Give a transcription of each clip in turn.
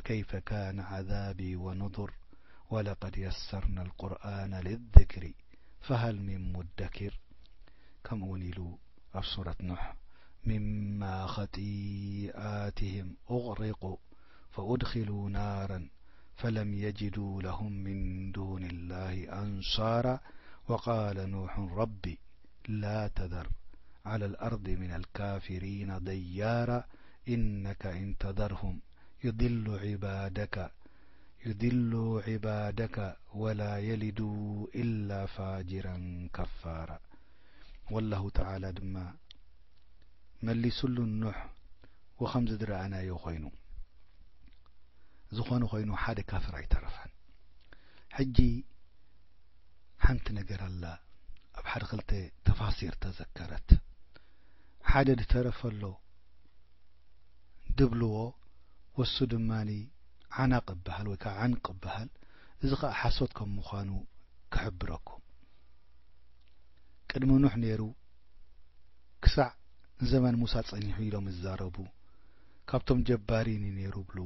كيف كان عذابي ونذر. ولقد يسرنا القرآن للذكر فهل من مدكر. ከምኡ እውን ኢሉ ኣብ ሱረት ኑሕ፣ مما خطيئاتهم أغرقوا فأدخلوا نارا فلم يجدوا لهم من دون الله أنصارا وقال نوح رب لا تذر على الأرض من الكافرين ديارا إنك إن تذرهم يضل عبادك يضل عبادك ولا يلد إلا فاجرا كفارا. والله تعالى ድማ መሊሱሉ ኑሕ ወኸምዚ ዝረኣናዮ ኮይኑ ዝኾነ ኮይኑ ሓደ ካፍር ኣይተረፈን። ሕጂ ሓንቲ ነገር ኣላ ኣብ ሓደ ክልተ ተፋሲር ተዘከረት። ሓደ ዝተረፈ ኣሎ ድብልዎ፣ ወሱ ድማኒ ዓናቕ እበሃል ወይ ከዓ ዓንቕ እበሃል። እዚ ኸዓ ሓሶት ከም ምዃኑ ክሕብረኩም። ቅድሚ ኑሕ ነይሩ ክሳዕ ንዘመን ሙሳ ጸኒሑ ኢሎም ይዛረቡ። ካብቶም ጀባሪን እዩ ነይሩ ብሉ።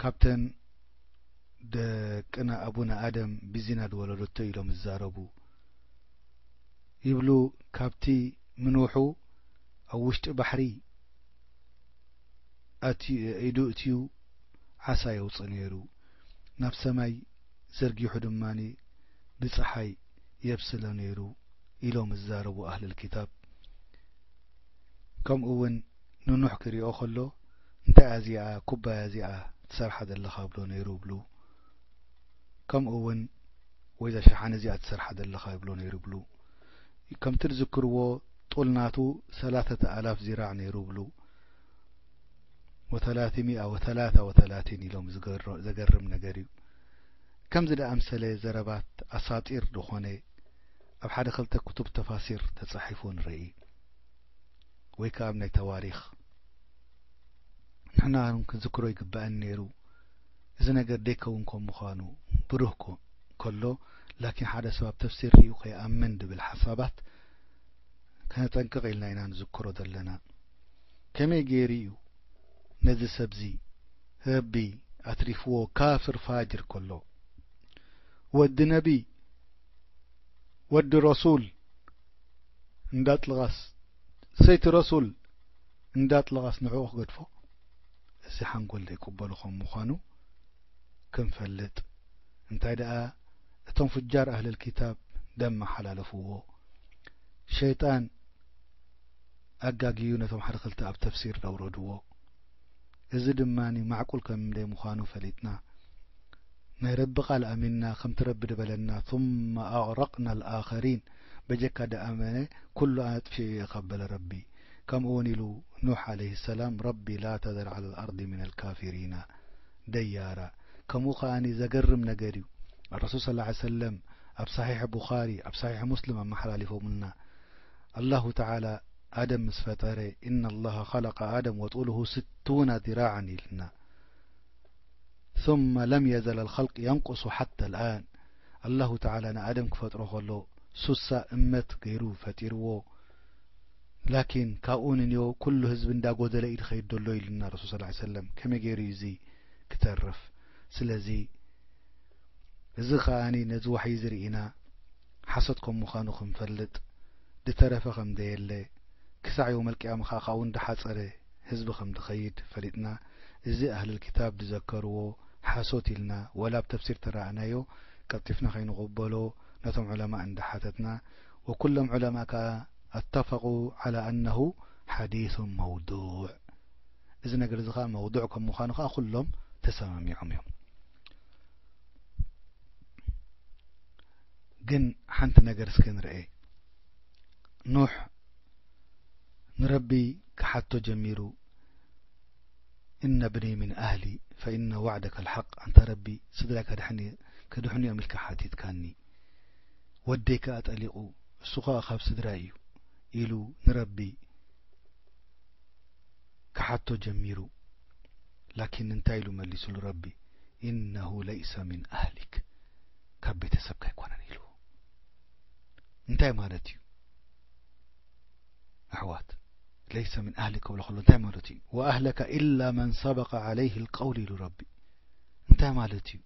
ካብተን ደቅና ኣቡነ ኣደም ብዚና ዝወለደቶ ኢሎም ይዛረቡ ይብሉ። ካብቲ ምንውሑ ኣብ ውሽጢ ባሕሪ ኣትዩ፣ ኢዱ እትዩ ዓሳ የውፅእ ነይሩ። ናብ ሰማይ ዘርጊሑ ድማኒ ብፀሓይ የብስሎ ነይሩ ኢሎም ዝዛረቡ ኣህልል ኪታብ። ከምኡ እውን ንኑሕ ክሪኦ ከሎ እንታይ እያ እዚኣ ኩባያ እዚኣ ትሰርሓ ዘለኻ ብሎ ነይሩ ብሉ። ከምኡ እውን ወይ እዛ ሸሓነ እዚኣ ትሰርሓ ዘለኻ ይብሎ ነይሩ ብሉ። ከምቲ ዝዝክርዎ ጡል ናቱ ሰላሰተ ኣላፍ ዚራዕ ነይሩ ብሉ። ወተላቲሚኣ ወተላታ ወተላቲን ኢሎም ዝገር-፣ ዘገርም ነገር እዩ። ከምዚ ደኣምሰለ ዘረባት ኣሳጢር ዝኾነ ኣብ ሓደ ክልተ ክቱብ ተፋሲር ተጻሒፉ ንርኢ። ወይ ከኣ ኣብ ናይ ተዋሪኽ ንሕና እውን ክንዝክሮ ይግባእን ነይሩ። እዚ ነገር ደይከውን ከም ምዃኑ ብሩህ ኮ-፣ ከሎ፣ ላኪን ሓደ ሰብ ኣብ ተፍሲር ሪኡ ከይኣምን ድብል ሓሳባት ከነጠንቅቕ ኢልና ኢና ንዝክሮ ዘለና። ከመይ ገይሩ እዩ ነዚ ሰብዚ ረቢ ኣትሪፍዎ ካፍር ፋጅር ከሎ፣ ወዲ ነቢ፣ ወዲ ረሱል እንዳጥለቓስ፣ ሰይቲ ረሱል እንዳጥለቓስ ንዕኡ ክገድፎ? እዚ ሓንጎል ዘይቅበሎ ከም ምዃኑ ክንፈልጥ። እንታይ ደኣ እቶም ፍጃር ኣህልል ኪታብ ደም መሓላለፍዎ። ሸይጣን ኣጋግዩ ነቶም ሓደ ክልተ ኣብ ተፍሲር ዘውረድዎ። እዚ ድማ ማዕቁል ከም ዘይምዃኑ ፈሊጥና፣ ናይ ረቢ ቃል ኣሚንና፣ ከምቲ ረቢ ዝበለና፣ ثم أغرقنا الآخرين፣ በጀካ ደኣመነ ኩሉ ኣጥፊኤ እየ ካብ በለ ረቢ። ከምኡ እውን ኢሉ ኑሕ ዓለይሂ ሰላም፣ رب لا تذر على الأرض من الكافرين ديارا። ከምኡ ከኣኒ ዘገርም ነገር እዩ። ረሱል ሰለላሁ ዐለይሂ ወሰለም ኣብ ሰሒሕ ቡኻሪ፣ ኣብ ሰሒሕ ሙስሊም ኣመሓላሊፎምልና። ኣላሁ ተዓላ ኣደም ምስ ፈጠረ፣ إن الله خلق آدم وطوله ستون ذراعا ኢልና። ثم لم يزل الخلق ينقص حتى الآن። ኣላሁ ተዓላ ንኣደም ክፈጥሮ ከሎ ሱሳ እመት ገይሩ ፈጢርዎ። ላኪን ካብኡ ንንዮ ኩሉ ህዝቢ እንዳጎደለ እዩ ዝኸይድ ዘሎ ኢሉና ረሱል ሰለላሁ ዐለይሂ ወሰለም። ከመይ ገይሩ እዩ እዚ ክተርፍ? ስለዚ እዚ ከኣኒ ነዚ ዋሕይ እዚ ርኢና ሓሶት ከም ምዃኑ ክንፈልጥ፣ ዝተረፈ ከም ዘየለ፣ ክሳዕ የውመል ቅያማ ከኣ ካብኡ እንዳሓጸረ ህዝቢ ከም ዝኸይድ ፈሊጥና፣ እዚ ኣህልል ኪታብ ዝዘከርዎ ሓሶት ኢልና ወላ ኣብ ተፍሲር ተረኣናዮ ቀልጢፍና ከይንቕበሎ ነቶም ዑለማእ እንዳሓተትና፣ ወኩሎም ዑለማእ ከኣ ኣተፈቁ ዐላ ኣነሁ ሓዲሱን መውዱዕ። እዚ ነገር እዚ ከኣ መውዱዕ ከም ምዃኑ ከኣ ኩሎም ተሰማሚዖም እዮም። ግን ሓንቲ ነገር እስከ ንርኤ። ኑሕ ንረቢ ክሓቶ ጀሚሩ፣ إن ابني من أهلي فإن وعدك الحق، ኣንታ ረቢ ስድራይ ከድሕን-፣ ከድሕኑ እዮም ኢልካ ሓቲትካኒ፣ ወደይ ከኣ ጠሊቑ፣ እሱ ኸኣ ካብ ስድራይ እዩ ኢሉ ንረቢ ክሓቶ ጀሚሩ። ላኪን እንታይ ኢሉ መሊሱሉ ረቢ? إنه ليس من أهلك، ካብ ቤተሰብካ ኣይኮነን ኢሉ። እንታይ ማለት እዩ ኣሕዋት? ለይሰ ምን ኣህሊ ክብሎ ከሎ እንታይ ማለት እዩ? ወኣህለከ ኢላ መን ሰበቀ ዓለይህ ልቀውል ኢሉ ረቢ። እንታይ ማለት እዩ?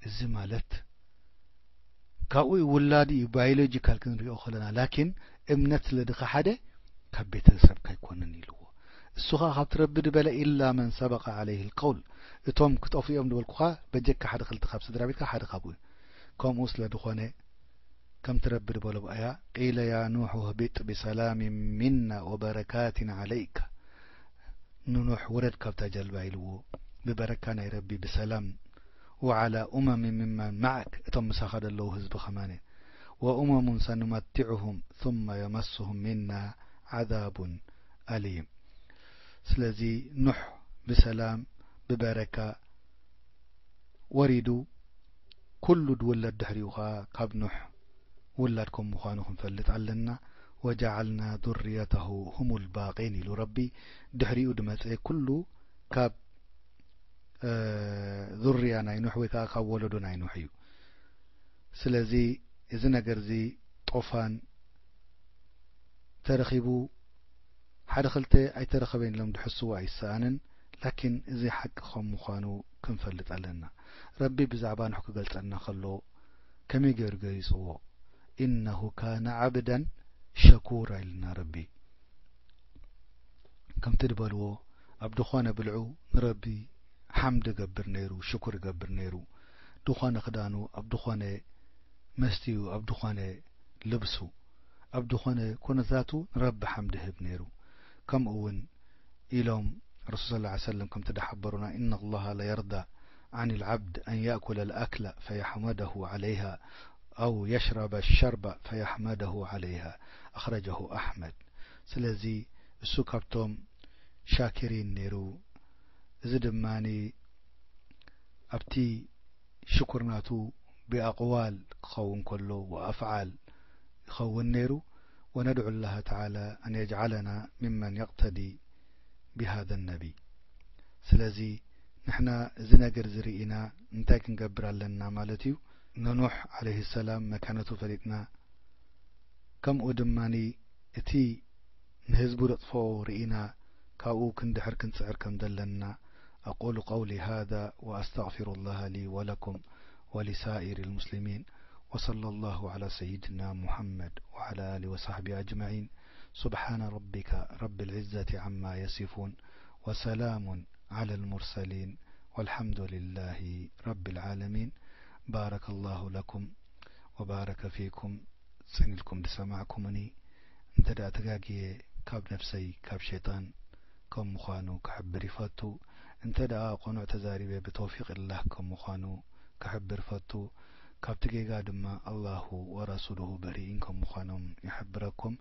እዚ ማለት ካብኡ ውላዱ እዩ፣ ባዮሎጂካል ክንሪኦ ከለና፣ ላኪን እምነት ስለ ድኸሓደ ካብ ቤተሰብካ ኣይኮነን ኢልዎ። እሱ ኸዓ ካብቲ ረቢ ድበለ ኢላ መን ሰበቀ ዓለይህ ልቀውል፣ እቶም ክጠፍኡ እዮም ዝበልኩኻ በጀካ ሓደ ክልተ ካብ ስድራ ቤትካ ሓደ ካብኡ እዩ። ከምኡ ስለ ድኾነ ከምቲ ረቢ ድበሎ ብኣያ ቂለ ያ ኑሕ እህቢጥ ብሰላም ሚና ወበረካትን ዓለይካ፣ ንኑሕ ውረድ ካብታ ጀልባ ኢልዎ፣ ብበረካ ናይ ረቢ ብሰላም፣ ወዓላ ኡመም ሚመን ማዕክ፣ እቶም ምሳኻ ዘለዉ ህዝቢ ኸማነ፣ ወኡመሙን ሰኑመቲዑሁም ثم የመስሁም ሚና ዓዛቡን ኣሊም። ስለዚ ኑሕ ብሰላም ብበረካ ወሪዱ፣ ኩሉ ድውለድ ድሕሪኡ ኸዓ ካብ ኑሕ ውላድ ከም ምዃኑ ክንፈልጥ ኣለና። ወጀዓልና ذርየተሁ ሁም ልባቂን ኢሉ ረቢ። ድሕሪኡ ድመጸ ኩሉ ካብ እ፣ ዙርያ ናይ ኑሕ ወይ ከዓ ካብ ወለዶ ናይ ኑሕ እዩ። ስለዚ እዚ ነገር እዚ ጦፋን ተረኺቡ ሓደ ክልተ ኣይተረኸበን ኢሎም ድሕስዎ ኣይሰኣንን። ላኪን እዚ ሓቂ ከም ምዃኑ ክንፈልጥ ኣለና። ረቢ ብዛዕባ ኑሕ ክገልጸልና ከሎ ከመይ ገይሩ ገሊጽዎ? ኢነሁ ካነ ዓብደን ሸኩራ ኢልና ረቢ። ከምቲ ድበልዎ ኣብ ድኾነ ብልዑ ንረቢ ሓምድ ይገብር ነይሩ፣ ሽኩር ይገብር ነይሩ። ድኾነ ክዳኑ ኣብ ድኾነ መስትዩ፣ ኣብ ድኾነ ልብሱ፣ ኣብ ድኾነ ኩነታቱ ንረቢ ሓምድ ይህብ ነይሩ። ከምኡ እውን ኢሎም ረሱል ሰለላሁ ዐለይሂ ወሰለም ከምቲ ድሓበሩና፣ إن الله ليرضى عن العبد أن يأكل الأكلة فيحمده عليها أو يشرب الشربة فيحمده عليها. أخرجه أحمد. ስለዚ እሱ ካብቶም ሻኪሪን ነይሩ። እዚ ድማኒ ኣብቲ ሽኩር ናቱ ብኣቕዋል ክኸውን ከሎ ወኣፍዓል ይኸውን ነይሩ። وندعو الله تعالى أن يجعلنا ممن يقتدي بهذا النبي. ስለዚ ንሕና እዚ ነገር እዚ ርኢና እንታይ ክንገብር ኣለና ማለት እዩ? ንኑሕ ዓለይሂ ሰላም መካነቱ ፈሊጥና፣ ከምኡ ድማኒ እቲ ንህዝቡ ደጥፍኦ ርኢና ካብኡ ክንድሕር ክንጽዕር ከም ዘለና። أقول قولي هذا وأستغفر الله لي ولكم ولسائر المسلمين، وصلى الله على سيدنا محمد وعلى آله وصحبه أجمعين. سبحان ربك رب العزة عما يصفون، وسلام على المرسلين، والحمد لله رب العالمين. بارك الله لكم وبارك فيكم. ጽን ኢልኩም ዝሰማዕኩምኒ፣ እንተ ደኣ ተጋግየ ካብ ነፍሰይ ካብ ሸይጣን ከም ምዃኑ ክሕብር ይፈቱ። እንተ ደኣ ቅኑዕ ተዛሪበ ብተውፊቅ ላህ ከም ምዃኑ ክሕብር ፈቱ። ካብቲ ጌጋ ድማ ኣላሁ ወረሱሉሁ በሪኢን ከም ምዃኖም ይሕብረኩም።